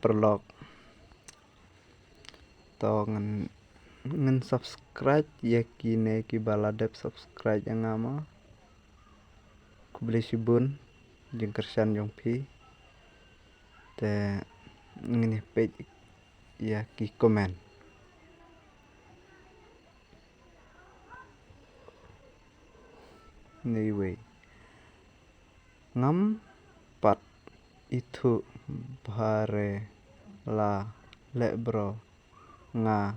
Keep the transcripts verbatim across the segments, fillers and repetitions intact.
paralok. To ngin, ngin subscribe ïa kine kiba la dep subscribe ïa nga mo. Khublei shibun jingkyrshan jong phi. Te ngin ïa peit ïa ki comment. Anyway. Ngam pat ithuh bha re la leh bro, nga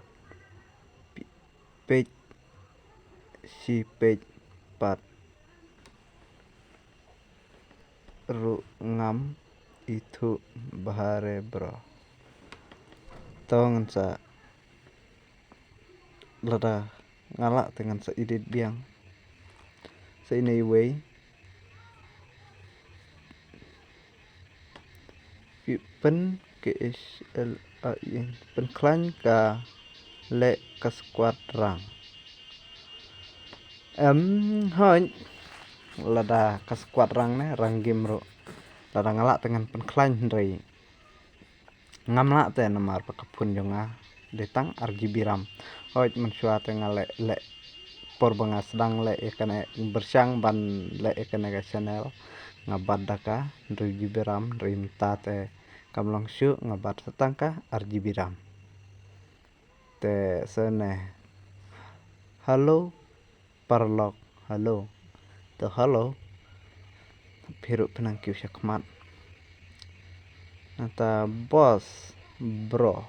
pi-, peit shi peit pat ruh ngam ithuh bha re bro. To ngan sa lada nga lah te ngan sa edit biang. Sa ine iwei. Phi pyn K H L A I N, pynkhlaiñ ka leh ka squad rang. Em, hooid. Lada ka squad rang ne, rang game ruh. Lada nga lah te ngan pynkhlaiñ hynrei ngam lah te namar ba ka phone jong nga dei tang ar G B RAM. Hooid, mynshuwa te nga leh, leh por ba nga sdang leh ïa kane, pyrshang ban leh ïa kane ka channel, nga bat da ka hynriew G B RAM, hynrei mynta te kam long shuh, nga bat sa tang ka ar G B RAM. Te sene. Hello paralok, hello. To hello. Phi ruh phi nang kiew shakhmat. Nangta boss, bro.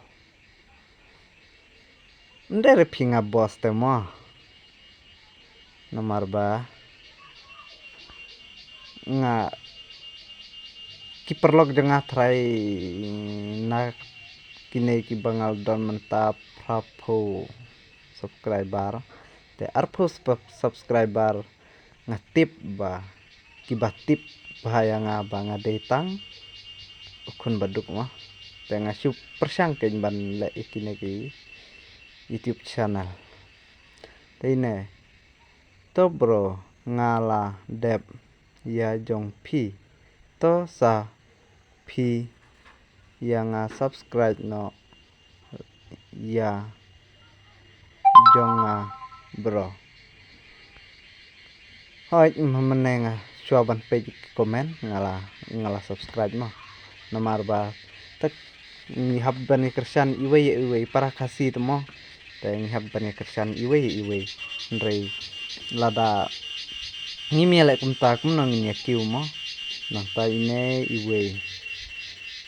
Ym dei re phi nga boss te mo. Namar ba nga, ki paralok jong nga tharai na kine kiba nga la don mynta phraphew subscriber. Te arphew sub-, subscriber nga tip ba kiba tip bha ïa nga ba nga dei tang u khun baduk mo. Te nga shu pyrshang kein ban leh ïa kine ki YouTube channel. Te ine, to bro, nga la dep ïa jong phi. To sa phi ïa nga subscribe noh ïa jong nga bro. Hooid, ma mynne nga shuwa ban peit ki comment nga la, nga la subscribe mo. Namar ba te ngi hap ban ïa kyrshan iwei ïa iwei, para Khasi te mo. Te ngi hap ban ïa kyrshan iwei ïa iwei. Hynrei lada ngim ïa leh kumta kumno ngin ïa kiew mo. Nangta ine iwei.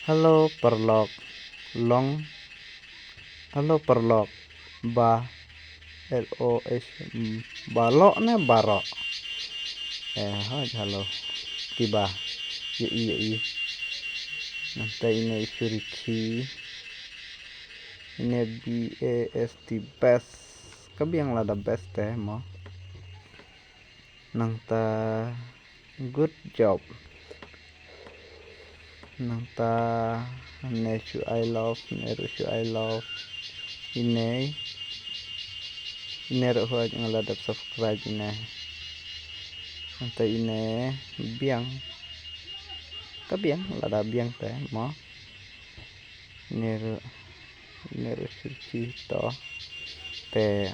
Hello paralok, long. Hello paralok. Ba, L O H, mm, ba loh ne baroh. Eh, hooid, hello. Kiba ïohi, ïohi. Nangta ine i Shurichi. Ine B A S T, best. Ka biang lada best te mo. Nangta good job. Nangta ne shu I love, ne ruh shu I love. Ine, ine ruh hooid nga la dep subscribe ine. Nangta ine biang. Ka biang lada biang te mo. Ine ruh, ine ruh shu chi to. Te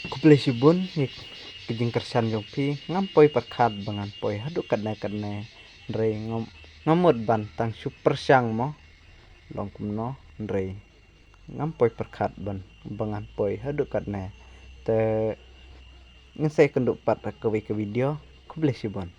khublei shibun ïa ka jingkyrshan jong phi, ngam poi pyrkhat ba ngan poi haduh katne katne, hynrei ngam, ngam mut ban tang shu pyrshang mo. Long kumno hynrei ngam poi pyrkhat ban ba ngan poi haduh katne. Te ngin sa ïakynduh pat ha kawei ka video. Khublei shibun.